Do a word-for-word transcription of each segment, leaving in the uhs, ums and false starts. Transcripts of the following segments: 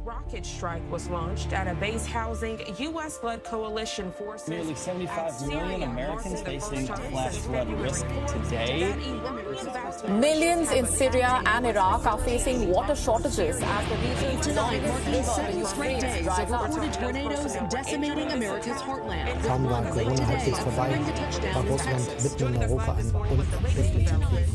Rocket strike was launched at a base housing U S-led coalition forces. Nearly seventy-five million Americans facing flash flood risk today. Millions in Syria and Iraq are facing water shortages as the region. Tonight marking seven straight days of reported tornadoes decimating America's heartland. Kaum war Corona halbwegs vorbei, war Russland mitten in Europa einen unübersichtlichen Krieg.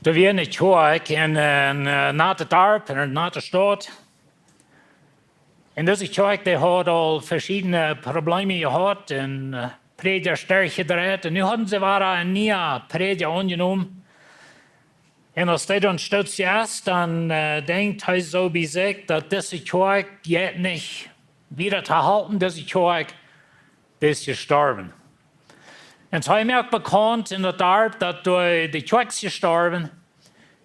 Doa wia eene Kjoakj en, en, eh, nate Darp, en nate Staut. En dise Kjoakj, dee haud aul veschiedne Probleemen jehaut en, eh, Prädja stoakj jedreit. En nu hauden see wada een niea Prädja aunjenomen. En aus dee dan stoakj es, dan, eh, denkjt hee soo bie sikj, daut dise Kjoakj jeit nich wieda to halpen, dise Kjoakj, dee es jestorwen. En soo hee moakt bekaunt en daut Darp, daut doa de Kjoakj es jestorwen,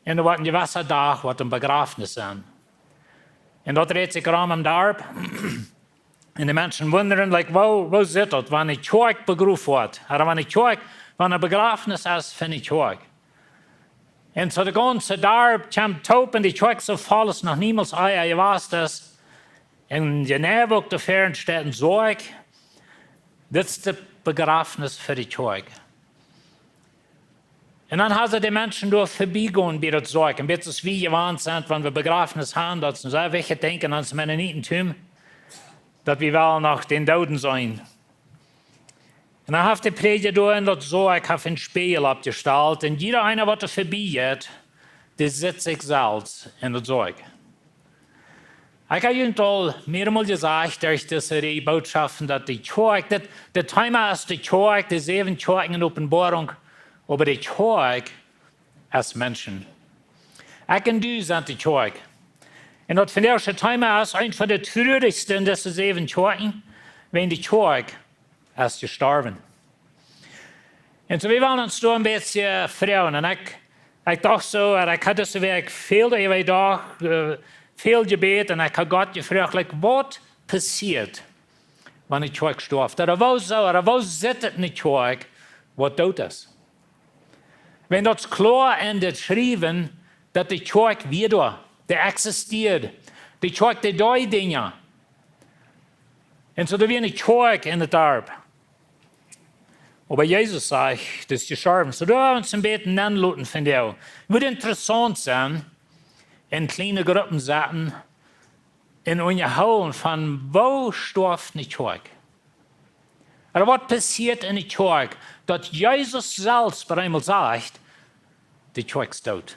en doa woat een jewessa Dach, woat een Bejrafnis sennen. En daut rät sikj rom em Darp. En de Menschen wundren, like, woo, woo sitt daut, wan de Kjoakj begroft woat? Ooda wan de Kjoakj, wan een Bejrafnis es fa de Kjoakj. En soo daut gaunze Darp kjemt toop en de Kjoakj soo voll aus noch niemols ea jewast es. En jeneiw uk doa väaren steit een Sarg. Dit es de Bejrafnis fa de Kjoakj. En dan haben see de Menschen doa verbiegonen bie daut Sarg. En bat aus wie jewant sent, wan wie Bejrafnis haben, daut es een sea wichtjet Dinkj en ons Mennonitentum, daut wie wellen noch dän Dooden seenen. En dan haft de Prädja doa en daut Sarg, haft een Spieejel oppjestalt. En jieda eena, waut doa verbie jeit, dee sitt sikj selfst en daut Sarg. Ekj hab junt aul mearemol jesajcht, derch dise Rieej Bootschoften, daut de Kjoakj, daut, daut Thema es de Kjoakj, de säwen Kjoakjen en Openboarunk, oba de Kjoakj es Menschen. Ekj en du sent de Kjoakj. En daut vondoagsche Thema es eent von de trurichste en dise säwen Kjoakjen, wiels de Kjoakj es jestorwen. En soo, wie wellen ons doa een bät froagen. En ekj, ekj docht soo, en ekj hab dise Wäakj väl äwa jedocht, eh, väl jebät, en ekj hab Gott jefroacht, like, waut passieet, wan de Kjoakj stoaft? Ooda woo soo, ooda woo sitt et en de Kjoakj, waut doot es? Wan daut es kloa en daut Schriewen, daut de Kjoakj wia doa, dee existieed, de Kjoakj, dee deed Dinja. En soo, doa wia eene Kjoakj en daut Darp. Oba Jesus sajcht, daut es jestorwen. Soo, doa woa wie ons een bät nenloten vondoag. Wudd interessaunt sennen, en kjliene Gruppen setten, en unjahoolen von woo stoaft ne Kjoakj. Ooda waut passieet en ne Kjoakj, daut Jesus selfst bie eemol sajcht, de Kjoakj es doot.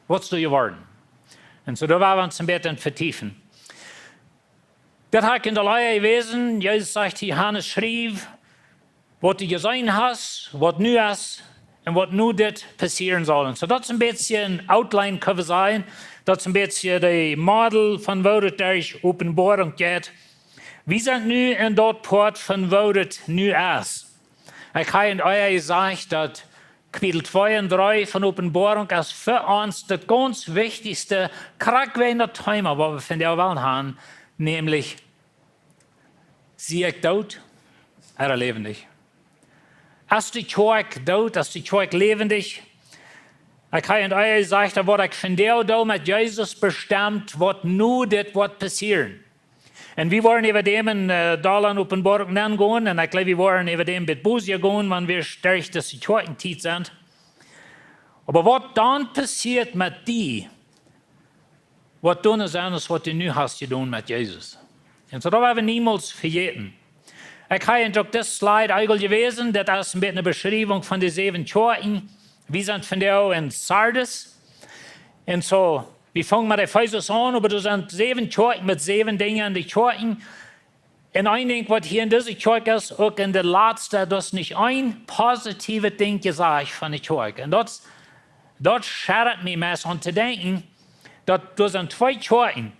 Waut es doa jeworden? En soo, doa woa wie ons een bät vetiefen. Daut hab ekj en de Lia jewäsen. Jesus sajcht hia, Johanes, schriew, waut du jeseenen hast, waut nu es, en waut nu dit passieren saul. En soo, daut es een bät een Outline, kjenn wie sajen. Daut es een bät de Model von woo daut derch Openboarunk jeit. Wie sent nu en daut Poat von woo daut nu es. Ekj hab en ea jesajcht, daut Kapitel twee un dree von Openboarunk es fa ons daut gaunz wichtichste, krakjt wäajen daut Thema, waut wie vondoag wellen haben, nämlich, sie ekj doot ooda läwendich? Es de Kjoakj doot, es de Kjoakj läwendich? Ekj hab en ea jesajcht, daut waut ekj vondoag doo met Jesus bestemt, waut nu dit woat passieren. En wie woaren äwa däm en, eh, dolla en Openboarunk nengonen, en ekj jleew, wie woaren äwa däm bat bosja gonen, wan wie derch dise Kjoakjentiet sent. Oba waut dan passieet met die, woat dan sennen aus waut du nu hast jedonen met Jesus. En soo, daut woa wie niemols vejäten. Ekj hab junt uk dis Slide eejentlich jewäsen, daut es een bät eene Beschriewunk von de säwen Kjoakjen. Wie sent vondoag en Sardis. En soo, wie fungen met Efesus aun, oba doa sent säwen Kjoakjen met säwen Dinja en de Kjoakjen. Un een Dinkj waut hia en dise Kjoakj es, uk en de latste, daut es nich een positiewet Dinkj jesajcht von de Kjoakj. Un daut, daut schaddat mie meist aun to denkjen, daut doa sent twee Kjoakjen,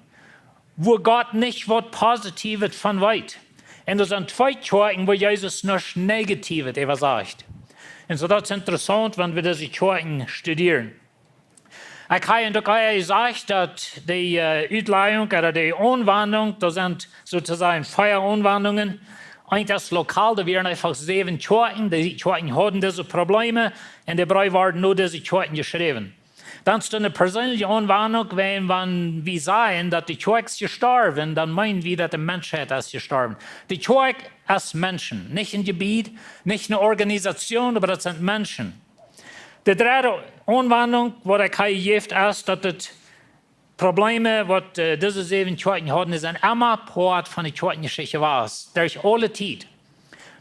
wua Gott nich waut Positiewet von weet. Un doa sent twee Kjoakjen, wua Jesus nuscht Negatiewet äwa sajcht. Un soo daut es interessaunt, wan wie dise Kjoakjen studieren. Ekj hab en Detail jesajcht, daut de, äh, Utlajunk ooda de Aunwendunk, daut sent sozusagen vea Aunwendungen. Eent es lokal, doa wieren eefach säwen Kjoakjen, dee Kjoakjen hauden dise Probleme, un de Breew worden no dise Kjoakjen jeschräwen. Dan es doa eene perseenelje Aunwendunk, wan, wan wie sajen, daut de Kjoakj es jestorwen, dan meenen wie, daut de Menschheit es jestorwen. De Kjoakj es Menschen, nich een Jebied, nich eene Organisation, oba daut sent Menschen. De dredde Aunwendunk, waut ekj hab jejäft, es, daut de Probleme, waut, äh, dise säwen Kjoakjen hauden, dee sent emma Poat von de Kjoakjenjeschicht jewast, derch aule Tiet.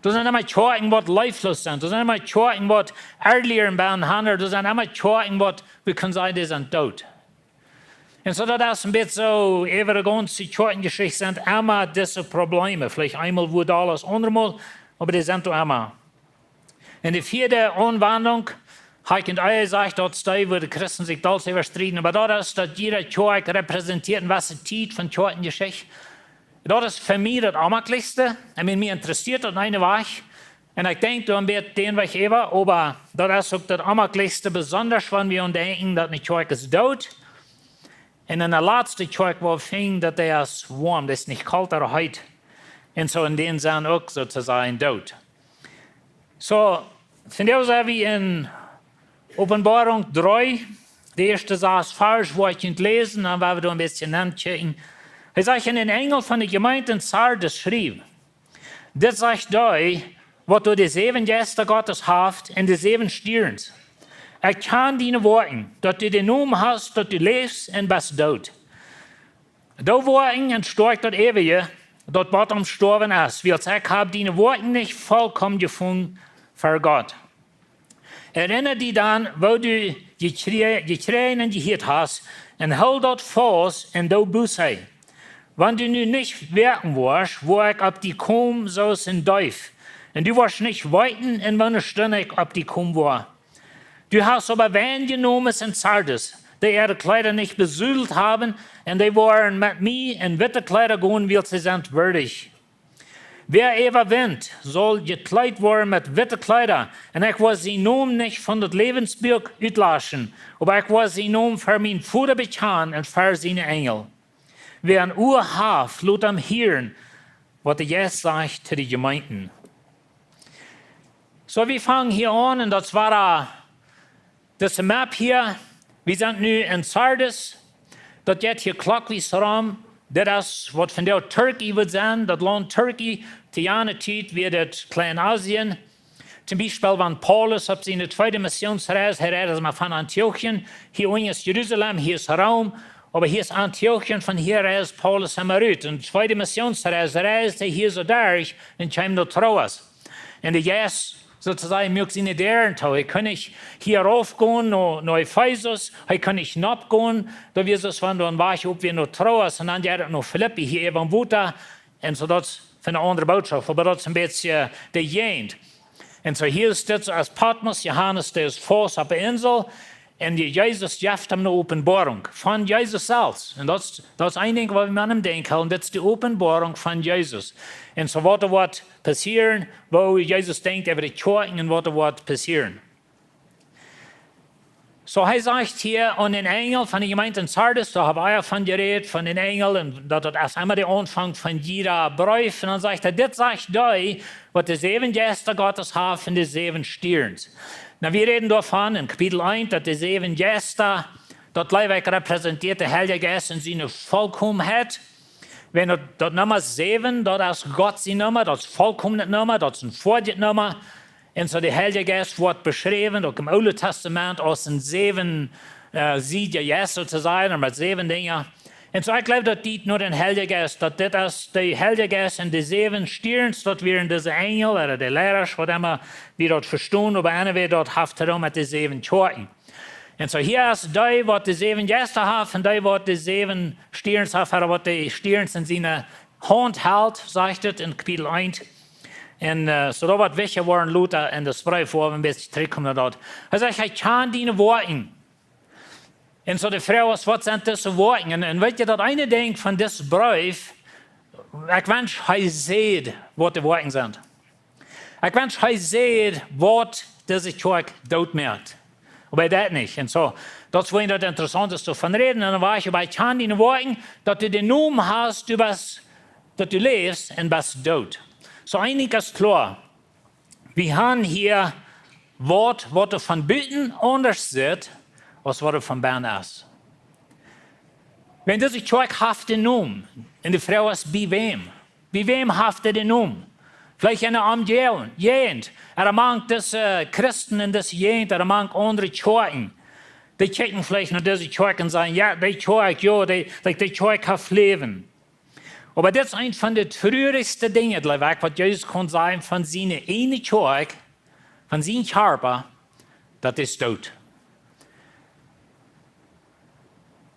Doa sent emma Kjoakjen, waut leefloos sent. Doa sent emma Kjoakjen, waut Erdlieren benen haben. Doa sent emma Kjoakjen, waut, wie kjennen sajen, dee sent doot. Un soo daut es een bät soo, äwa de gaunze Kjoakjenjeschicht sent emma dise Probleme. Veleicht eemol wua dolla aus aundre Mol, oba dee sent doa emma. Un de vieede Aunwendunk, hab ekj en Detail jesajcht, daut es dee, wua de Christen sikj dolla äwa strieden, oba daut es, daut jiede Kjoakj repräsentieet eene jewesse Tiet von Kjoakjenjeschicht. Daut es fa mie daut aunjemaklichste. Ekj meen, mie interessieet daut eene Wajch. Un ekj denkj doa een bät dän Wajch äwa, oba daut es uk daut aunjemaklichste, besonda wan wie aun denkjen, daut eene Kjoakj es doot. Un en de latste Kjoakj, wua wie finjen, daut dee es woam, dee es nich kolt ooda heet. Un soo en dän Senn uk sozusagen doot. Soo, vondoag sent wie en Openboarunk dree, de ieeschte sas Varsch, wua ekj junt läsen, dan woa wie doa een bät nenkjikjen. Hee sajcht: Un een Enjel von de Jemeent en Sardes schreef: Dit sajcht dee, waut doa de säwen Jeista Gottes haft un de säwen Stierns: Ekj kjann diene Woakjen, daut du dän Nomen hast, daut du läfst un best doot. Doo Woakjen un stoakj daut Eewje, daut waut om Stoawen es, wiels ekj hab diene Woakjen nich volkomen jefungen ver Gott. Erinna die dan, waut du jekjrie-, jekjräajen un jehieet hast, un hool daut faust un doo Buße. Wan du nu nich woakjen woascht, woa ekj opp die komen soo aus een Deef, un du woascht nich weeten, en woone Stund ekj opp die komen woa. Du hast oba weinje Nomes en Sardes, dee äare Kjleeda nich besudelt haben, un dee woaren met mie en witte Kjleeda gonen, wiels see sent wieedich. Wäa äwawint, saul jekjleet woaren met witte Kjleeda, un ekj woa sien Nomen nich von daut Läwensbuak utlaschen, oba ekj woa sien Nomen ver mienen Voda bekjanen un ver siene Enjel. Wäa een Ua haft, lot am hieren, waut de Jeist sajcht to de Jemeenten. Soo, wie fangen hia aun, un daut es wada, äh, dise Map hia. Wie sent nu en Sardes. Daut jeit hia klockwies rom. Dit es waut vondoag Turkey wudd sennen. Daut Launt Turkey, to jane Tiet wia daut Kleinasien. Toom Biespel, wan Paulus opp siene tweede Missionsreis, hee reisd mau von Antiochien, hia unjen es Jerusalem, hia es Rom, oba hia es Antiochien, von hia reisd Paulus emma rut. Un tweede Missionsreis reisd hee hia soo derch un kjeem no Troas. Un de Jeist, sozusagen, muak siene Däaren too. Hee kunn nich hia rauf gonen no, no Ephesus, hee kunn nich nopp gonen, daut wia soo aus wan doa een Wajch op wia no Troas un dan jeit et no Filippi, hia äwa daut Wota. Un soo daut es fa eene aundre Bootschoft, oba daut es een bät de Jäajent. Un soo hia es dit soo aus Patmos, Johanes, dee es faust opp de Insel. Un de Jesus jeft am eene Openboarunk von Jesus selfst. Un daut es, daut es een Dinkj waut wie aun am denkjen, un daut es de Openboarunk von Jesus. Un soo waut doa woat passieren, woo Jesus denkjt äwa de Kjoakjen un waut doa woat passieren. Soo, hee sajcht hia aun dän Enjel von de Jemeent en Sardes, doa hab wie von jerät, von dän Enjel, un daut, daut es emma de Aunfank von jieda Breef. Un dan sajcht hee: Dit sajcht dee, waut de säwen Jeista Gottes haft un de säwen Stierns. Nu, wie räden doavon en Kapitel eent, daut de säwen Jeista, daut jleew ekj repräsentieet de Heilje Jeist en siene Volkomenheit. Wan daut, daut Numma säwen, daut es Gott sien Numma, daut es volkomet Numma, daut es een foadjet Numma. Un soo de Heilje Jeist woat beschräwen, uk em Oole Tastament, aus een säwen, äh, siedja Jeist sozusagen, oda met säwen Dinja. Un soo, ekj jleew, daut diet no dän Heiljen Jeist, daut dit es de Heilje Jeist un de säwen Stierns, daut wieren dise Enjel, ooda de Liera, waut emma wie daut vestonen, oba anyway, daut haft to doonen met de säwen Kjoakjen. Un soo, hia es dee, waut de säwen Jeista haft, un dee, waut de säwen Stierns haft, ooda waut de Stierns en siene Haunt helt, sajcht et en Kapitel eent. Un äh, soo daut woat wichtja woaren lota en de Spreef, wua wie een bät trigjkomen no daut. Hee sajcht, hee kjant diene Woakjen. Un soo de Froag es, waut sent dise Woakjen? Un, un weet jie, daut eene Dinkj von disen Breef, ekj wensch, hee säd, waut de Woakjen sent. Ekj wensch, hee säd, waut dise Kjoakj doot moakt. Oba hee deit nich. Un soo, daut es, wua daut interessaunt es, to von räden. Un dan wia ekj bie Kjan, diene Woakjen, daut du dän Nomen hast, du best, daut du läfst un best doot. Soo, een Dinkj es kloa. Wie haben hia waut, waut doa von buten aundasch sitt, aus waut doa von bennen es. Wan dise Kjoakj haft dän Nomen, un de Froag es, bie wäm? Bie wäm haft dee dän Nomen? Veleicht enne Omjäajent, ooda mank dise Christen en dise Jäajent, ooda mank aundre Kjoakjen. Dee kjikjen veleicht no dise Kjoakj un sajen, jo, dee Kjoakj, jo, dee, like, dee Kjoakj haft Läwen. Oba dit es eent von de trurichste Dinja, jleew ekj, waut Jesus kunn sajen von siene eejne Kjoakj, von sien Kjarpa, daut es doot.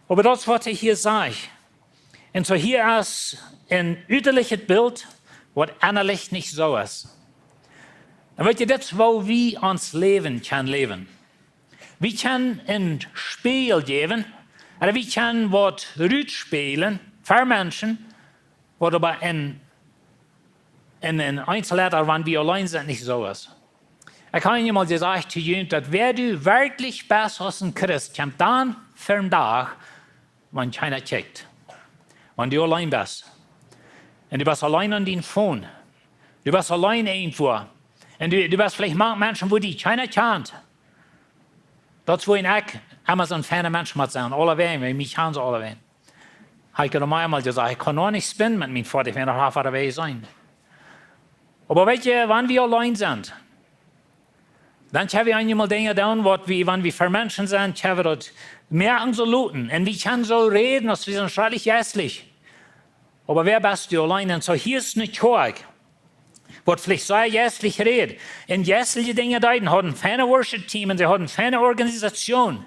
Oba daut es, waut hee hia sajcht. Un soo hia es een utalichet Bilt, waut ennalich nich soo es. Un weet jie, dit es, woo wie ons Läwen kjennen läwen. Wie kjennen een Spieejel jäwen, ooda wie kjennen waut rutspälen fa Menschen, waut oba en, en, en Eenzelheit, ooda wan wie auleen sent, nich soo es. Ekj hab eemol jesajcht to junt, daut wäa du werkjlich best aus een Christ, kjemt dan ver dän Dach, wan kjeena kjikjt. Wan du auleen best. Un du best auleen aun dien Phone. Du best auleen irjentwua. Un du, du best veleicht mank Menschen, wua die kjeena kjant. Daut es, wua ekj emma soon feina Mensch mott sennen. Aulawäajen, wiels mie kjanen see aulawäajen. Hab ekj daut mol jesajcht, ekj kaun noch nich spinnen met mien Foatich, wan ekj noch haulf wada wajch sie. Oba weet jie, wan wie auleen sent, dan kjenn wie eenjemol Dinja doonen, waut wie, wan wie ver Menschen sent, kjenn wie daut moakjen soo loten. Un wie kjennen soo räden, aus wie sent schrakjlich jeistlich. Oba wäa best du auleen? Un soo hia es eene Kjoakj, waut veleicht sea jeistlich rät. Un jeistliche Dinja deeden, hauden een feinet Worship-Team un see hauden eene feine Organisation.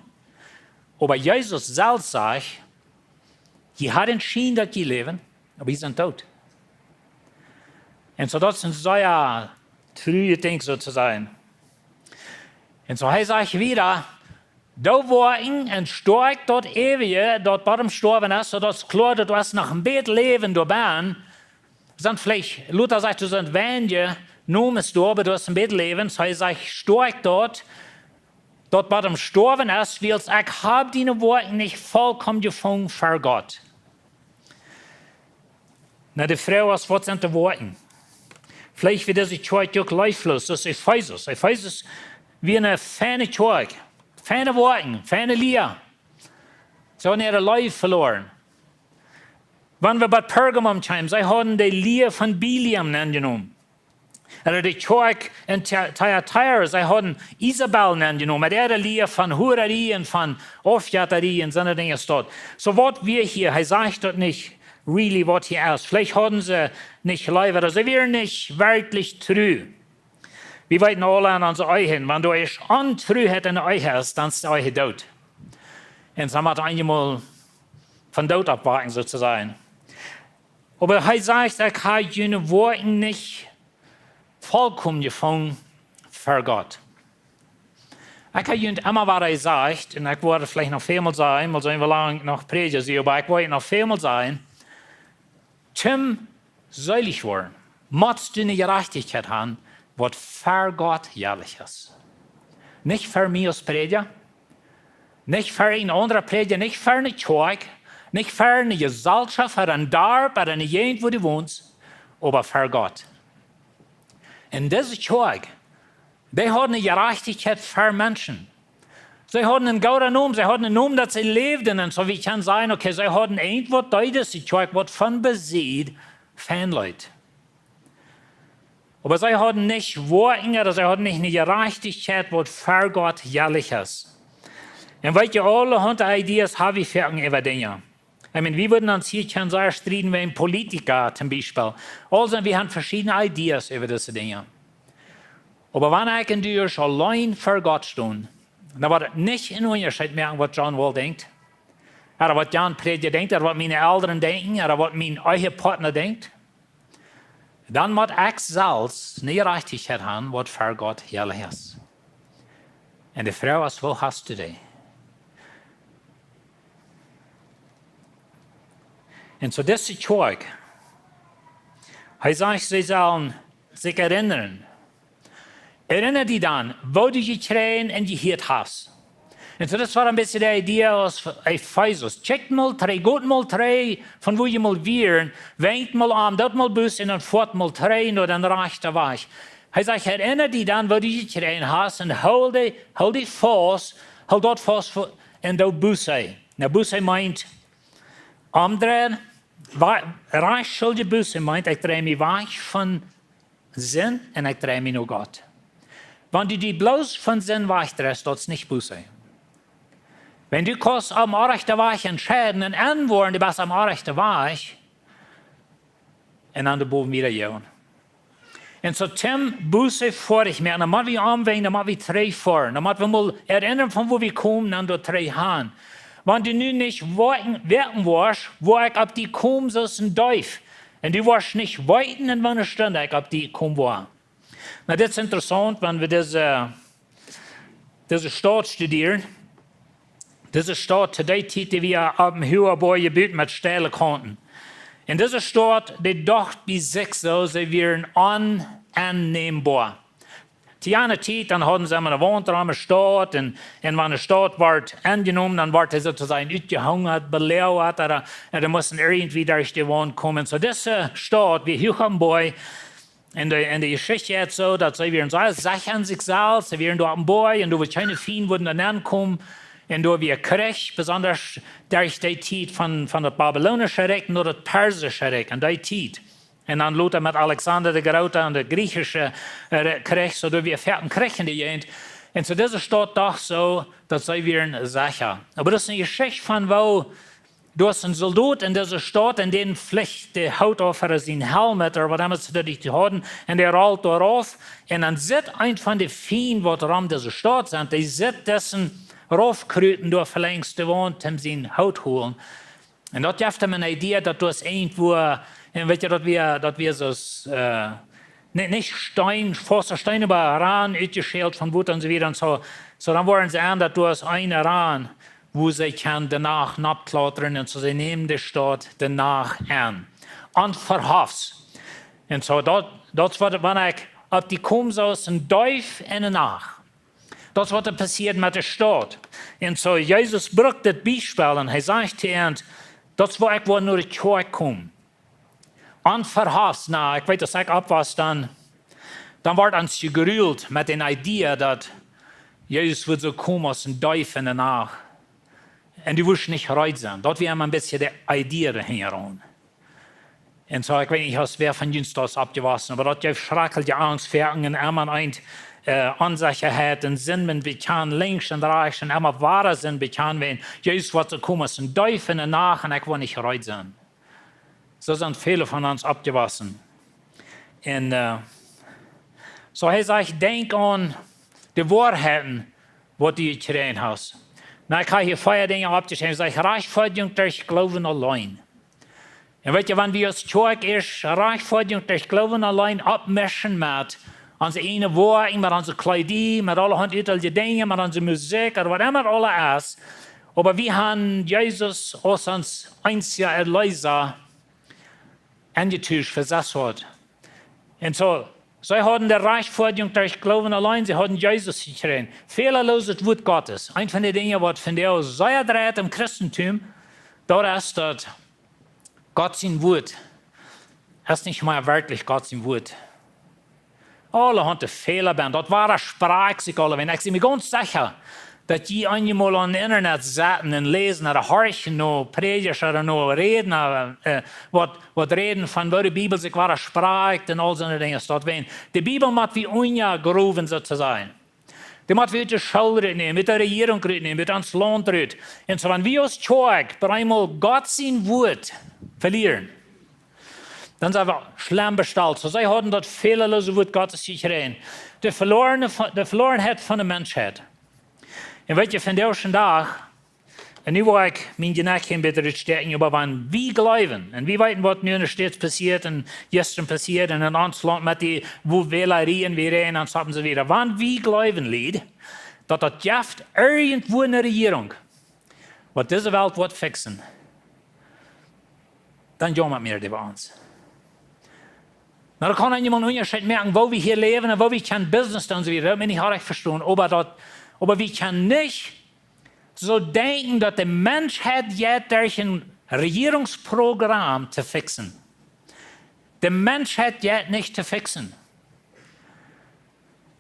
Oba Jesus selfst sajcht, jie haben een Schien, daut jie läwen, oba jie sent doot. Un soo daut es een sea truarjet Dinkj, soo to sajen. Un soo hee sajcht wieda, doo woakjen un stoakj daut Eewje, daut bat daut Stoawen es, soo daut es kloa, daut du hast noch een bät Läwen doabie. Sent veleicht, Luther sajcht, doa sent weinje Nomes doa, oba du hast een bät Läwen. Soo hee sajcht, stoakj daut, daut bat daut Stoawen es, wiels ekj hab diene Woakjen nich volkomen jefungen ver Gott. Nu, de Froag es, waut sent de Woakjen? Veleicht wia dise Kjoakj uk leefloos, daut es Efesus. Efesus wia eene feine Kjoakj, feine Woakjen, feine Lia. See hauden äare Leew veloaren. Wan wie bie Pergamum kjeemen, see hauden de Lia von Bileam aunjenomen. Ooda de Kjoakj en Thy-, Thyatira, see hauden Isebel aunjenomen. Met äare Lia von Hurarie un von Aufjettarie un soone Dinja es daut. Soo waut wia hia, hee sajcht daut nich really, waut hia es. Veleicht hauden see nich Leew, ooda see wieren nich werkjlich tru. Wie weeten aule aun onse Ehen, wan du ieescht Ontruheit en de Ehe hast, dan es de Ehe doot. Un see mott eenjemol von doot oppwaken, soo to sajen. Oba hee sajcht, ekj hab june Woakjen nich volkomen jefungen ver Gott. Ekj hab junt emma wada jesajcht, un ekj woa veleicht noch väl mol sajen, mol seenen woo lang ekj noch Prädja sie, oba ekj woa noch väl mol sajen, toom seelich woaren, motst du eene Jerajchtichkjeit haben, waut ver Gott jeistlich es. Nich ver mie aus Prädja, nich ver een aundra Prädja, nich ver eene Kjoakj, nich ver eene Jesalschoft, ver een Darp, ver eene Jäajent, wua du wonst, oba ver Gott. Un dise Kjoakj, dee hauden eene Jerajchtichkjeit ver Menschen. See hauden een gooden Nomen, see hauden een Nomen, daut see läwden. Un soo wie kaun sennen, okay, see hauden irjentwaut, dee dise Kjoakj waut von besied, fein leet. Oba see hauden nich Woakjen, ooda see hauden nich eene Jerajchtichkjeit, waut ver Gott jeistlich es. Un weet jie, aulahaunt Ideas hab wie fa äwa Dinja. I mean, wie wudden ons hia kjennen sea strieden wäajen Politika, toom Biespel. Aulsoo, wie haben veschiedne Ideas äwa dise Dinja. Oba wan ekj un du auleen ver Gott stonen, dan woat et nich een Unjascheet moaken, waut John Wall denkjt. ooda waut Jan Prädja denkjt, ooda waut miene Elren denkjen, ooda waut mien Ehepartner denkjt, dan mott ekj selfst ne Jerajchtichkjeit haben, waut fa Gott helich es. Un de Froag es, woo hast du dee? Un soo dise Kjoakj, hee sajcht, see sellen sikj erinnren. Erinna die dan, woo du jekjräajen un jehieet hast. Un soo, daut wia een bät de Idee aus Efesus. Check mol trigj, go mol trigj, von wua jie mol wieren, wenkt mol aun, doot mol Buss un dan foat mol trigj no dän rajchten Wajch. Hee sajcht, erinna die dan, woo du jekjräajen hast, un hool dee, hool dee faust, hool daut faust fa-, un doo Buss. Na, Buss meent omdreien, wa-, rajcht schuldje Buss meent, ekj drei mie wajch von Sind un ekj drei mie no Gott. Wan du die bloos von Sind wajchdreist, daut es nich Buss. Wan du kaust aum rajchten Wajch entscheiden un enwoaren, du best aum rajchten Wajch, un dan de Bogen wieda jäwen. Un soo Tim, Buss foadich moaken, dan mott wie omwenjen, dan mott wie trigj foaren, dan mott wie mol erinnren, von wua wie komen, dan doa trigj han. Wan du nu nich woaren, woaren woascht, woo ekj opp die kom, soo aus een Deef. Un du woascht nich weeten, en waut fa eene Stund ekj opp die kom woa. Na, dit es interessaunt, wan wie dise, dise Staut studieren. Dise Staut, to dee Tiet, dee wia opp een huagen Boajch jebut met steile Kaunten. Un dise Staut, dee docht bie sikj soo, see wieren onennämboa. To jane Tiet, dan hauden see emma eene Waunt rom de Staut, un, un wan de Staut wort enjenomen, dan wort dee soo to sajen utjehungat, beloagat, ooda, ooda dee musten irjentwie derch de Waunt komen. Soo, dise Staut wia huach oppem Boajch, un de, un de Jeschicht jeit soo, daut see wieren sea secha en sikj selfst, see wieren doa oppem Boajch, un doa wia kjeene Fiend wudden nenkomen, un doa wia Kjrich, besonda derch dee Tiet von, von daut babylonische Rikj no daut persische Rikj, en dee Tiet. Un dan lota met Alexander de Groote un daut griechische, äh, Kjrich, soo daut wia foaken Kjrich en de Jäajent. Un soo dise Staut docht soo, daut see wieren secha. Oba daut es eene Jeschicht von woo, du hast een Soldot en dise Staut, un dän flicht de Hoot auf ooda sien Helm ooda waut emma see doa hauden, un dee rolt doa rauf, un dan sitt eent von de Fiend, waut rom dise Staut sent, dee sitt disen raufkrupen doa velenjs de Waunt, om sienen Hoot holen. Un daut jeft am eene Idee, daut doa es irjentwua, un weet jie, daut wia, daut wia soo, äh, nich, nich Steen, fauste Steen, oba Ran utjeschält von Wota un soo wieda un soo. Soo, dan woaren see en, daut doa es een Ran, wua see kjennen de Nacht noppklautren, un soo see nämen de Staut de Nacht aun. Onverhofts. Un soo, daut, daut es waut, wan ekj opp die kom soo aus een Deef en de Nacht. Daut es waut doa passieet met de Staut. Un soo, Jesus brukt dit Biespel un hee sajcht to an, daut es woo ekj woa no de Kjoakj komen. Onverhofts, na, ekj weet, aus ekj oppwoss, dan, dan wort ons jegrult met de Idee, daut Jesus wudd soo komen aus een Deef en de Nacht. Un du wurscht nich reed sennen. Daut wia emma een bät de Idee hinjaraun. Un soo, ekj weet nich, aus wäa von junt doa es oppjewossen, oba daut jeef schrakjliche Angst, Foarcht un emma een, äh, Onsechaheit un Sind bekjanen, linkjs un rajchts un emma wada Sind bekjanen, wan Jesus wudd soo komen aus een Deef en de Nacht un ekj wudd nich reed sennen. Soo sent väle von ons oppjewossen. Un, äh, soo hee sajcht, denkj aun de Woarheiten, waut du jekjräajen hast. Na, ekj hab hia vea Dinja oppjeschräwen. Hee sajcht, Rajchtfoadjunk derch Gloowen auleen. Un weet jie, wan wie aus Kjoakj ieescht Rajchtfoadjunk derch Gloowen auleen oppmischen met onse ieejne Woakjen, met onse Kjleeda, met aulahaunt utelje Dinja, met onse Musikj, ooda waut emma aules es, oba wie haben Jesus aus ons eensja Erleesa enjetuscht fa sas Hoat. Un soo, see hauden de Rajchtfoadjunk derch Gloowen auleen, see hauden Jesus jekjräajen. Fälaloset Wuat Gottes. Eent von de Dinja, waut vondoag sea dreit em Christentum, daut es daut Gott sien Wuat es nich mea werkjlich Gott sien Wuat. Aulahaunt Fäla bie, daut wadasprakjt sikj aulawäajen. Ekj sie mie gaunz secha, daut jie eenjemol aum Internet sitten un läsen ooda horchen no Prädjasch ooda no Rädna, äh, waut, waut räden von woo de Bibel sikj wadasprajcht un aul soone Dinja, daut wan. De Bibel mott wie unjagrowen, soo to sajen. Dee mott wie ut de School rutnämen, ut de Rejierunk rutnämen, ut ons Launt rut. Un soo, wan wie aus Kjoakj bie eemol Gott sien Wuat velieren, dan sent wie schlemm bestalt. Soo, see hauden daut fälaloset Wuat Gottes jekjräajen. De veloarne, de Veloarenheit von de Menschheit. Un weet jie, vondoag dän Dach, Un nu woa ekj mien Jnekj een bät rutstäakjen, oba wan wie jleewen, un wie weeten waut nu enne States passieet un jistren passieed un en ons Launt met dee, woo Wälerieen wie räden un soo un soo wieda. Wan wie jleewen, Lied, daut daut jeft irjentwua eene Rejierunk, waut dise Welt woat fixen, dan jaumat mie äwa ons. Nu, daut kaun eena mol een Unjascheet moaken, woo wie hia läwen un woo wie kjennen Business doonen, soo wie daut, daut mott eena nich rajcht vestonen. Oba daut, oba wie kjennen nich soo denkjen, daut de Menschheit jeit derch een Rejierungsprogram to fixen. De Menschheit jeit nich to fixen.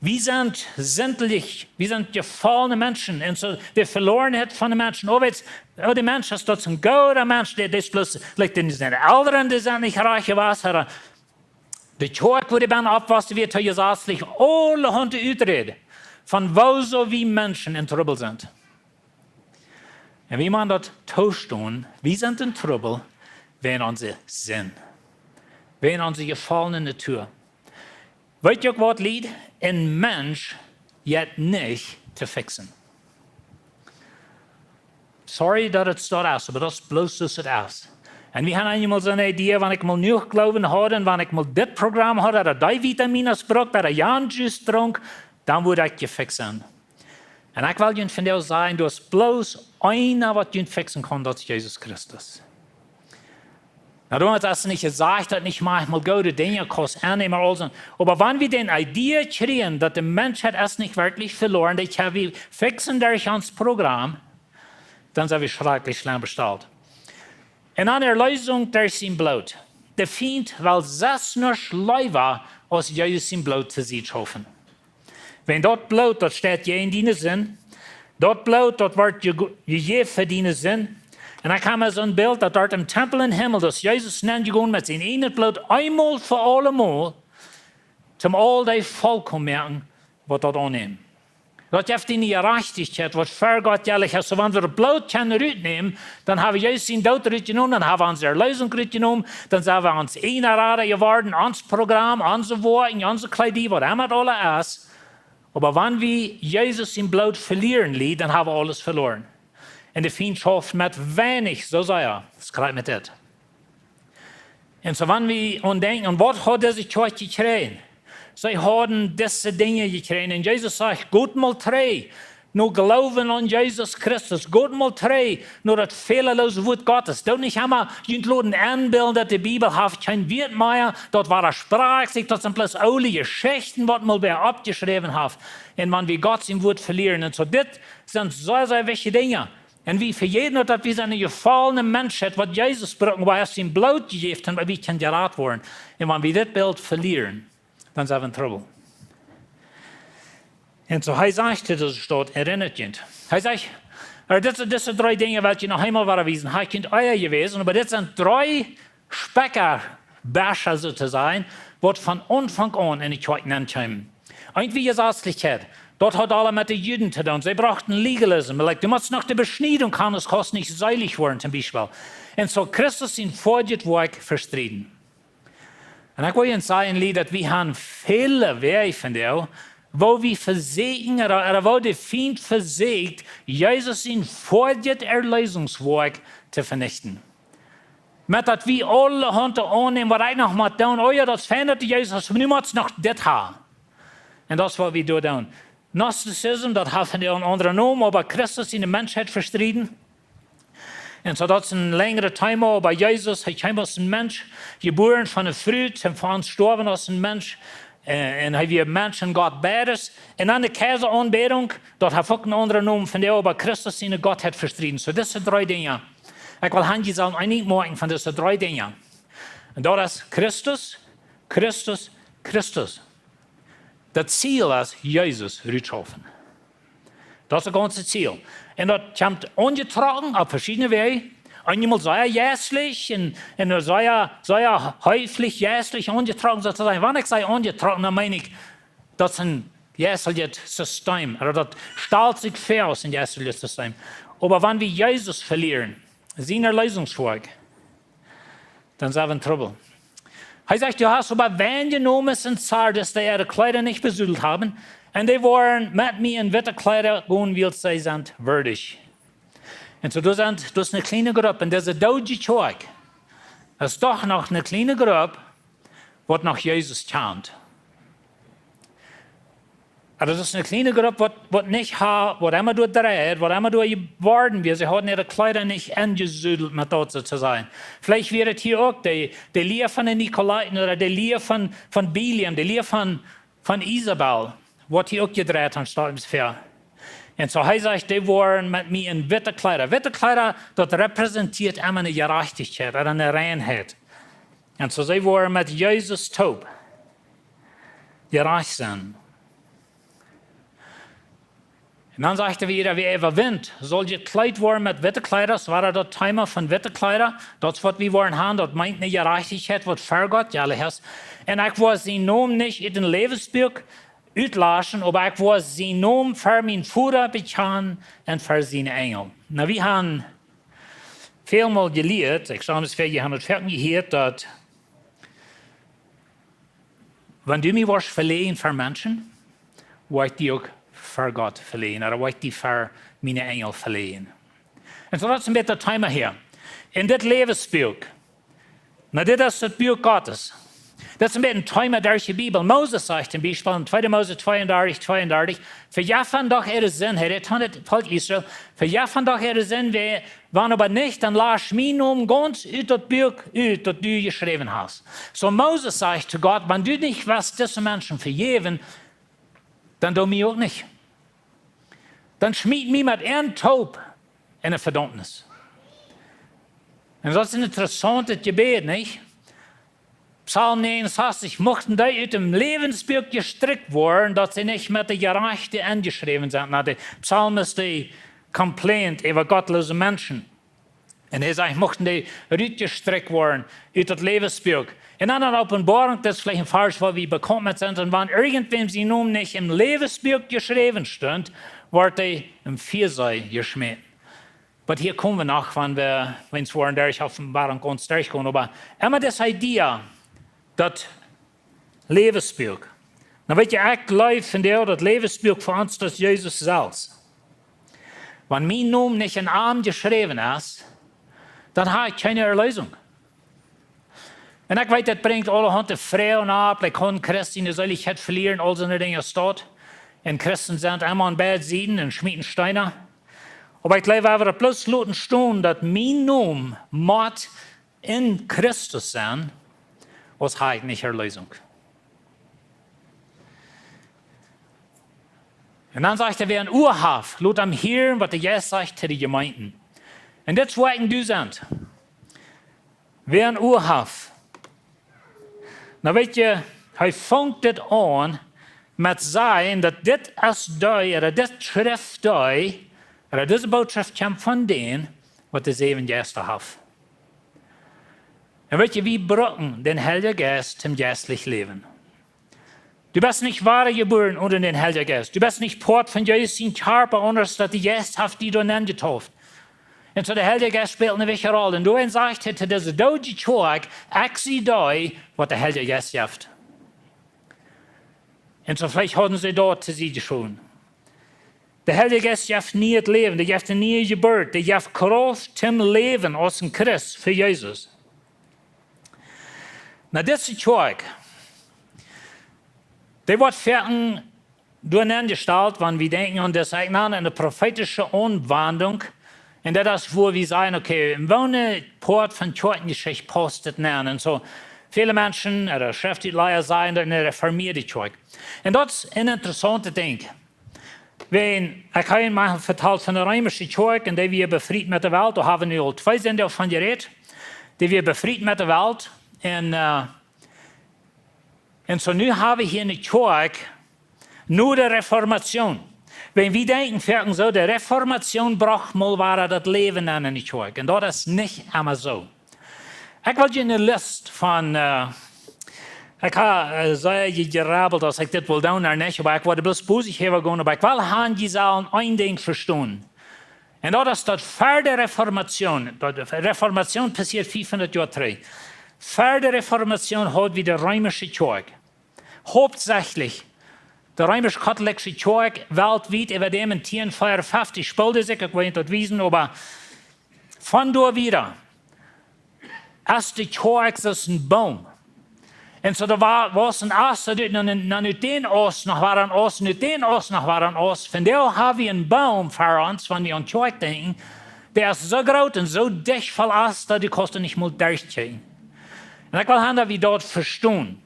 Wie sent sindlich, wie sent jefollne Menschen. Un soo, de Veloarenheit von de Menschen. Oh, weetst, oh, de Mensch es daut een gooda Mensch, dee, dee es bloos, like, dee sent Elren, dee sent nich rajcht jewast, ooda de Kjoakj, wua dee bie oppwossen, wia too jesazlich, aulahaunt Uträd von woo soo wie Menschen en Trubbel sent. Un wie motten daut toostonen, wie sent en Trubbel, wäajen onse Sind, wäajen onse jefollne Natua. Weetst uk waut, Lied? Een Mensch jeit nich to fixen. Sorry daut et soo es, oba daut es bloos soo aus et es. Un wie haben eemol soone Idee, wan ekj mol jenuach Gloowen haud un wan ekj mol dit Programm haud, ooda dee Vitamines brukt, ooda jan Juice drunk, dan wudd ekj jefixt sennen. Un ekj well junt vondoag sajen, doa es bloos eena, waut junt fixen kaun, daut es Jesus Christus. Nu, doamet es nich jesajcht, daut nich maunchmol goode Dinja kaust aunnämen, aulsoo. Oba wan wie dee Idee kjrieen, daut de Menschheit es nich werkjlich veloaren, dee kjenn wie fixen derch ons Programm, dan sent wie schrakjlich schlem bestalt. Un aun Erlösung derch sien Bloot. De Fient well selfst nuscht leewa aus Jesus sien Bloot to sikj schaufen. Wan daut Bloot, daut steit jäajen diene Sind, daut Bloot, daut woat je-, jejäft fa diene Sind. Un ekj hab mie soon Bilt, daut doa em Tempel em Himmel, daut Jesus nenjegonen met sien ieejnet Bloot, eemol fa aulemol, toom aul dee vollkomen moaken, waut daut aunnämen. Daut jeft diene Jerajchtichkjeit, waut ver Gott jellich es. Soo, wan wie daut Bloot kjennen rutnämen, dan hab wie Jesus sien Doot rutjenomen, dan hab wie onse Erlösung rutjenomen, dan sent wie ons ieejna Rada jeworden, ons Programm, onse Woakjen, onse Kjleeda, waut emma et aula es. Oba wan wie Jesus sien Bloot velieren, Lied, dan hab wie aules veloaren. Un de Fient schauft met weinich, soo sea, daut krakjt met dit. Un soo, wan wie aun denkjen, aun waut haud dise Kjoakj jekjräajen? See hauden dise Dinja jekjräajen. Un Jesus sajcht: "Got mol trigj no Gloowen aun Jesus Christus. Got mol trigj no daut fälaloose Wuat Gottes. Doot nich emma junt loten enbillen, daut de Bibel haft kjeen Wieet mea. Daut wadasproakt sikj, daut sent bloos oole Jeschichten, waut mol wäa oppjeschräwen haft." Un wan wie Gott sien Wuat velieren. Un soo, dit sent sea, sea wichtje Dinja. Un wie vejäten daut, daut wie sent eene jefollne Menschheit, waut Jesus brucken, waut haft sien Bloot jejäft, un wie kjennen jerat woaren. Un wan wie dit Bilt velieren, dan sent wie en Trubbel. Un soo, hee sajcht, dit es daut, erennat junt. Hee sajcht, äh, dit, dise dree Dinja well ekj noch eemol wada wiesen. Hee kjemt ea jewast, oba dit sent dree Speckaberscha, soo to sajen, waut von Aunfank aun enne Kjoakj nenkjeemen. Eent wia Jesazlichkjeit. Daut haud aules met de Juden to doonen. See brochten Legalism. Like, du motst noch de Beschniedunk haben, dan kaust nich seelich woaren, toom Biespel. Un soo Christus sien Foadjet woakj vestrieden. Un ekj well junt sajen, Lied, daut wie haben väle Wäaj vondoag, woo wie vesieekjen, ooda, ooda woo de Fient vesieekjt, Jesus sien Foadjet Erlösungswoakj to venichten. Met daut wie aulahaunt aunnämen, waut ekj noch mott doonen. Oh jo, daut es fein, daut du Jesus hast, oba nu motst noch dit haben. Un daut es, waut wie doa doonen. Gnosticism, daut haft een aundren Nomen, oba Christus siene Menschheit vestrieden. Un soo, daut es een lenjret Thema, oba Jesus, hee kjeem aus een Mensch, jebuaren von eene Fru, un fa ons jestorwen aus een Mensch. Äh, un hee wia Mensch un Gott beides. Un dan de Kjeisaaunbädunk, daut haft uk een aundren Nomen vondoag, oba Christus siene Gottheit vestrieden. Soo, dise dree Dinja. Ekj well han, jie sellen een Dinkj moaken von dise dree Dinja. Un daut es Christus, Christus, Christus. Daut Ziel es Jesus rutschaufen. Daut es daut gaunze Ziel. Un daut kjemt aunjetrocken opp veschiedne Wäaj. Eenmol sea jeistlich un, un sea, sea heeflich jeistlich aunjetrocken, soo to sajen. Wan ekj saj aunjetrocken, dan meen ekj, daut es een jeistlichet System. Ooda daut stalt sikj ver aus een jeistlichet System. Oba wan wie Jesus velieren, sien Erlösungswoakj, dan sent wie en Trubbel. Hee sajcht: "Du hast oba weinje Nomes en Sardis, dee äare Kjleeda nich besudelt haben, un dee woaren met mie en witte Kjleeda gonen, wiels see sent wieedich." Un soo, doa sent, doa es eene kjliene Grupp en dise doodje Kjoakj. Daut es doch noch eene kjliene Grupp, waut noch Jesus kjant. Oba daut es eene kjliene Grupp, waut, waut nich ha-, waut emma doa dreit, waut emma doa jeworden wia. See hauden äare Kjleeda nich enjesudelt met daut, soo to sajen. Veleicht wia et hia uk de, de Lia von de Nikolaiten ooda de Lia von, von Bileam, de Lia von, von Isabel, waut hia uk jedreit haft, stalt ons väa. Un soo, hee sajcht, dee woaren met mie en witte Kjleeda. Witte Kjleeda, daut repräsentieet emma eene Jerajchtichkjeit ooda eene Reinheit. Un soo, see woaren met Jesus toop jerajcht sennen. Un dan sajcht hee wieda, wäa äwawint, saul jekjleet woaren met witte Kjleeda. Daut wia daut Thema von witte Kjleeda. Daut es waut wie woaren haben, daut meent eene Jerajchtichkjeit, waut ver Gott jellich es. Un ekj woa sienen Nomen nich ut daut Läwensbuak utlaschen, oba ekj woa sienen Nomen ver mienen Voda bekjanen un ver siene Enjel. Nu, wie haben väl mol jelieet, ekj stal ons väa, jie haben et väl jehieet, daut wan du mie woascht veläajnen ver Menschen, woa ekj die uk ver Gott veläajnen, ooda woa ekj die ver miene Enjel veläajnen. Un soo, daut es een bät daut Thema hia. En dit Läwensbuak, nu, dit es daut Buak Gottes. Daut es een bät een Thema derch de Bibel. Moses sajcht toom Biespel en tweede Mose tweeundartich, tweeundartich: "Vejeff an doch äare Sind", hee rät aun daut Volkj Israel, "vejeff an doch äare Sind, wäa, wan oba nich, dan lasch mienen Nomen gaunz ut daut Buak ut, daut du jeschräwen hast." Soo Moses sajcht to Gott: "Wan du nich west dise Menschen vejäwen, dan doo mie uk nich. Dan schmiet mie met an toop en de Vedaumnis." Un daut es een interessauntet Jebäd, nich? Psalm negenundsechzig: "Muchten dee ut daut Läwensbuak jestrikjt woaren, daut see nich met de Jerajchte enjeschräwen sent." Nu, de Psalmist, dee complaint äwa gottloose Menschen. Un hee sajcht, muchten dee rutjestrikjt woaren ut daut Läwensbuak. Un dan en Openboarunk, daut es veleicht een Varsch, wua wie bekaunt met sent: "Un wan irjentwäm sien Nomen nich em Läwensbuak jeschräwen stunt, woat hee em Fieasee jeschmäten." Oba hia komen wie noch, wan wie, wan wie woaren derch Openboarunk gaunz derchgonen. Oba emma dise Idee, daut Läwensbuak. Nu, weet jie, ekj jleew vondoag, daut Läwensbuak fa ons, daut es Jesus selfst. Wan mien Nomen nich en am jeschräwen es, dan hab ekj kjeene Erlösung. Un ekj weet, daut brinjt aulahaunt Froagen opp, like, kaun Christen de Seelichkjeit velieren, aul soone Dinja steit. Un Christen sent emma aun beid Sieden un schmieten Steena. Oba ekj jleew, wan wie daut bloos loten stonen, daut mien Nomen mott en Christus sennen, aus hab ekj nich Erlösung. Un dan sajcht hee: "Wäa een Ua haft, lot am hieren, waut de Jeist sajcht to de Jemeenten." Un dit es waut ekj en du sent. Wäa een Ua haft. Nu, weet jie, hee fangt dit aun met sajen, daut dit es dee, ooda dit schrift dee, ooda dise Bootschoft kjemt von dän, waut de säwen Jeista haft. Un weet jie, wie brucken dän Heiljen Jeist toom jeistlich läwen. Du best nich wadajebuaren onen dän Heiljen Jeist. Du best nich Poat von Jesus sien Kjarpa, onen daut de Jeist haft die doa nenjetauft. Un soo de Heilje Jeist spält eene wichtje Roll. Un doa sajcht hee to dise doodje Kjoakj: "Ekj sie dee, waut de Heilje Jeist jeft." Un soo veleicht hauden see daut to Sied jeschowen. De Heilje Jeist jeft nieet Läwen, dee jeft eene niee Jeburt, dee jeft Krauft toom läwen aus een Christ fa Jesus. Nu, dise Kjoakj, dee woat foaken doarenn jestalt, wan wie denkjen aun dise, ekj nan, eene profeetische Aunwandlunk. Un daut es, wua wie sajen, okay, en woone Poat von Kjoakjenjeschicht pausst dit nenn? Un soo, väle Menschen, ooda Schreftutleia sajen, daut es eene reformieede Kjoakj. Un daut es een interessauntet Dinkj. Wan, ekj hab junt mol vetalt von de reemische Kjoakj, un dee wia befriet met de Welt. Doa hab wie nu aul twee Sindach von jerät. Dee wia befriet met de Welt. Un, äh, un soo nu hab wie hia eene Kjoakj no de Reformatie. Wan wie denkjen, foaken soo, de Reformatie brocht mol wada daut Läwen aun enne Kjoakj. Un daut es nich emma soo. Ekj well junt eene List von, äh, ekj hab, äh, sea je-, jerebelt, aus ekj dit wull doonen ooda nich, oba ekj wull bloos bosich äwagonen, oba ekj well han, jie sellen een Dinkj vestonen. Un daut es daut ver de Reformatie, daut de Reformatie passieet fiefhundat Joa trigj. Ver de Reformatie haud wie de reemische Kjoakj. Hauptsächlich de reemisch-katolische Kjoakj weltwiet, äwa däm en tieen veeaunfeftich spoold sikj, ekj well junt daut wiesen, oba Von doa wieda es de Kjoakj soo aus een Boom. Un soo doa wia, wia een Ast, daut deed no, no, no ut dän Ast noch wada een Ast, un ut dän Ast noch wada een Ast. Vondoag hab wie een Boom ver ons, wan wie aun Kjoakj denkjen, dee es soo groot un soo dicht voll Ast, daut du kaust doa nich mol derchkjikjen. Un ekj well haben, daut wie daut vestonen.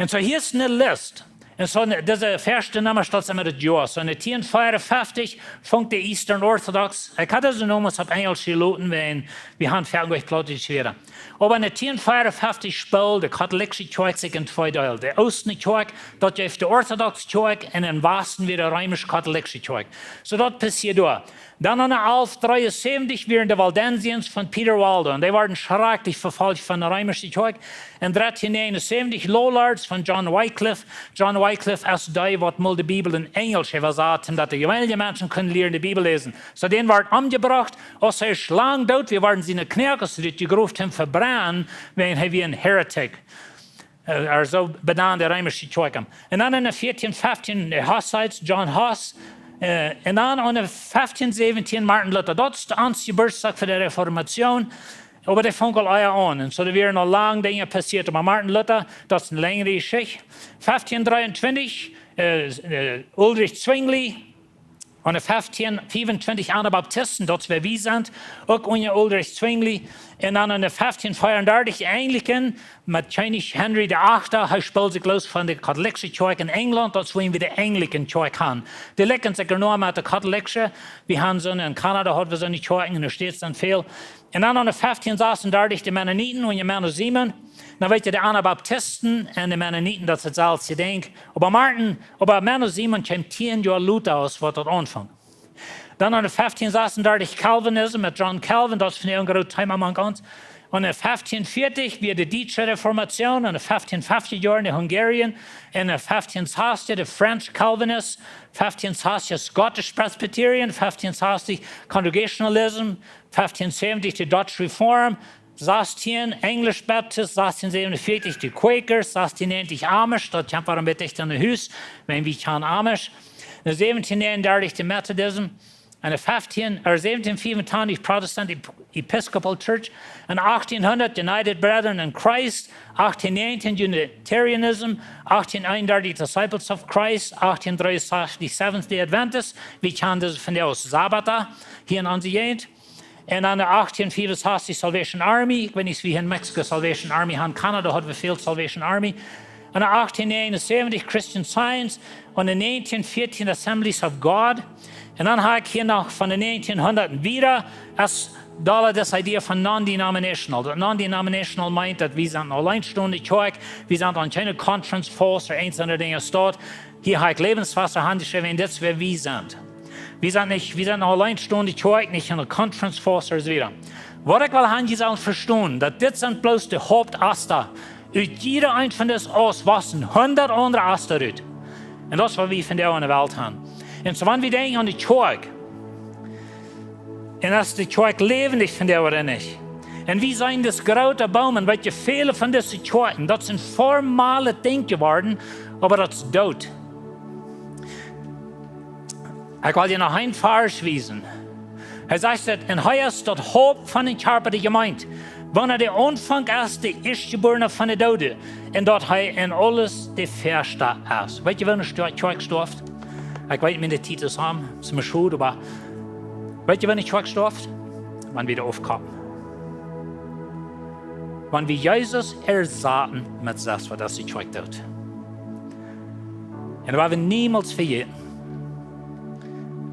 Un soo hia es eene List. Un soo ne, dise ieeschte Numma steit emma daut Joa. Soo en tieen fiefenfeftich funk de Eastern Orthodox, ekj haud dise Nummasch opp Enjelsch jeloten, wiels wie haben foaken uk Plautdietsch wieren. Oba en tieen fiefenfeftich spold de kautholische Kjoakj sikj en twee Deel. De Oostne Kjoakj, daut jeef de orthodoxe Kjoakj, un em Wasten wia de reemisch-kautholische Kjoakj. Soo daut passieed doa. Dan en alf dreeunsäwentich wieren de Waldensians von Peter Waldo, un dee worden schrakjlich vefolcht von de reemische Kjoakj. En dreeunsäwentich Lollards von John Wycliffe. John Wycliffe es dee, waut mol de Bibel en Enjelsch äwasat, daut de jeweenelje Menschen kunnen lieren de Bibel läsen. Soo, dee wort omjebrocht, aus hee schlang doot, wie worden siene Kjnees, aus see dit jegroft haben, vebrennen, wiels hee wia een Heretik. Äh, also benand de reemische Kjoakj. Un dan en fieftieen fieftieen de Hussites, John Huss. Äh, un dan en fieftieen säwentieen Martin Luther. Daut es de ieeschte Jeburtsdach fa de Reformatie. Oba dee funk aul ea aun. Un soo, doa wieren aul lang Dinja passieet. Oba Martin Luther, daut es eene lenjre Jeschicht. Fieftieen dreeuntwintich, äh, äh, Ulrich Zwingli. Un en fieftieen fiewentwintich Anabaptisten, daut es wäa wie sent, uk unja Ulrich Zwingli. Un dan en fieftieen fiewundartich de Anglican met Kjennich Henry de Achte, hee spold sikj loos von de kautholische Kjoakj en Enjlaunt, daut es wua wie de Anglican Kjoakj haben. Dee likjten sikj noch met de kautholische, wie haben soone, en Kanada haud wie soone Kjoakjen, en de States sent väl. Un dan en fieftieen sasuntachentich de Mennoniten unja Menno Simons. Dan weet jie, de Anabaptisten un de Mennoniten, daut es daut selwje Dinkj. Oba Martin, oba Menno Simons kjeem tieen Joa lota aus waut daut aunfunk. Dan en fieftieen sasuntachentich Calvinism met John Calvin, daut es vondoag een groot Thema mank ons. Un en fieftieen vieetich wia de dietsche Reformatie, un en fieftieen feftich Joaren de Hungarian, un en fieftieen sastich de French Calvinists, fieftieen sastich Scottish Presbyterian, fieftieen sastich Congregationalism, fieftieen säwentich de Dutch Reform, sastien English Baptist, sastien säwenunvieetich de Quakers, sastien näajentich Amish, daut kjemt wada een bät dichta no Hus, wan wie kjennen Amish. En säwentien näajenundartich de Methodism, en fieftieen, äh, säwentien fiewentwintich Protestant Ep-, Episcopal Church, en achtienhundat United Brethren in Christ, achtieen näajentien Unitarianism, achtieen eenundartich Disciples of Christ, achtieen dreeunsastich Seventh Day Adventists, wie kjennen dise vondoag aus Sabbater hia en onse Jäajent. Un dan en achtieen fiewunsachtich Salvation Army. Ekj weet nich, woo hia en Mexiko Salvation Army haben. Kanada haud wie väl Salvation Army. Un en achtieen näajenunsäwentich Christian Science. Un en näajentien vieetien Assemblies of God. Un dan hab ekj hia noch von de näajentienhundat un wieda es doa dise Idee von non-denominational. Daut non-denominational meent, daut wie sent eene auleenstoende Kjoakj, wie sent aun kjeene Conference, Force ooda eent aundret Dinkj jestoot. Hia hab ekj Lebenswasser aunjeschräwen, un dit es wäa wie sent. Wie sent nich, wie sent eene auleenstoende Kjoakj, nich eene Conference, Force ooda soo wieda. Waut ekj well haben, jie sellen vestonen, daut dit sent bloos de Hauptasta. Ut jieda eent von dise Ast wausen hundat aundre Asta rut. Un daut es waut wie vondoag en de Welt haben. Un soo, wan wie denkjen aun de Kjoakj, un aus de Kjoakj läwendich vondoag ooda nich. Un wie seenen dis groote Boom, un weet jie, väle von dise Kjoakjen, daut es een formalet Dinkj jeworden, oba daut es doot. Ekj well junt noch een Varsch wiesen. Hee sajcht daut, un hee es daut Haupt von dän Kjarpa, de Jemeent, waut aun dän Aunfank es, de Ieeschtjebuarna von de Doode, un daut hee en aules de Ieeschta es. Weet jie, wan de Sto-, Kjoakj stoaft? Ekj weet, miene Tiet es om, es mie schod, oba weet jie, wan de Kjoakj stoaft? Wan wie doa aufkomen. Wan wie Jesus ersaten met daut, waut de Kjoakj deit. Un daut woa wie niemols vejäten.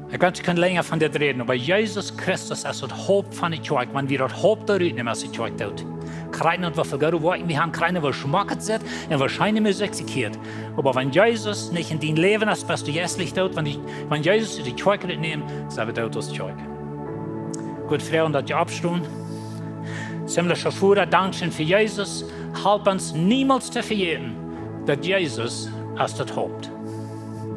Ekj weet, jie kjennen lenja von dit räden, oba Jesus Christus es daut Haupt von de Kjoakj, wan wie daut Haupt doa rutnämen, waut de Kjoakj deit. Krakjt aus woo väl goode Woakjen wie haben, krakjt aus woo schmock et sitt un woo scheene Musikj sikj hieet. Oba wan Jesus nich en dien Läwen es, best du jeistlich doot, wan dee, wan Jesus de Kjoakj rutnemt, sent wie doot aus Kjoakj. Ekj wudd froagen, daut jie oppstonen. Himmlischa Voda, dankscheen fa Jesus. Halp ons niemols to vejäten, daut Jesus es daut Haupt.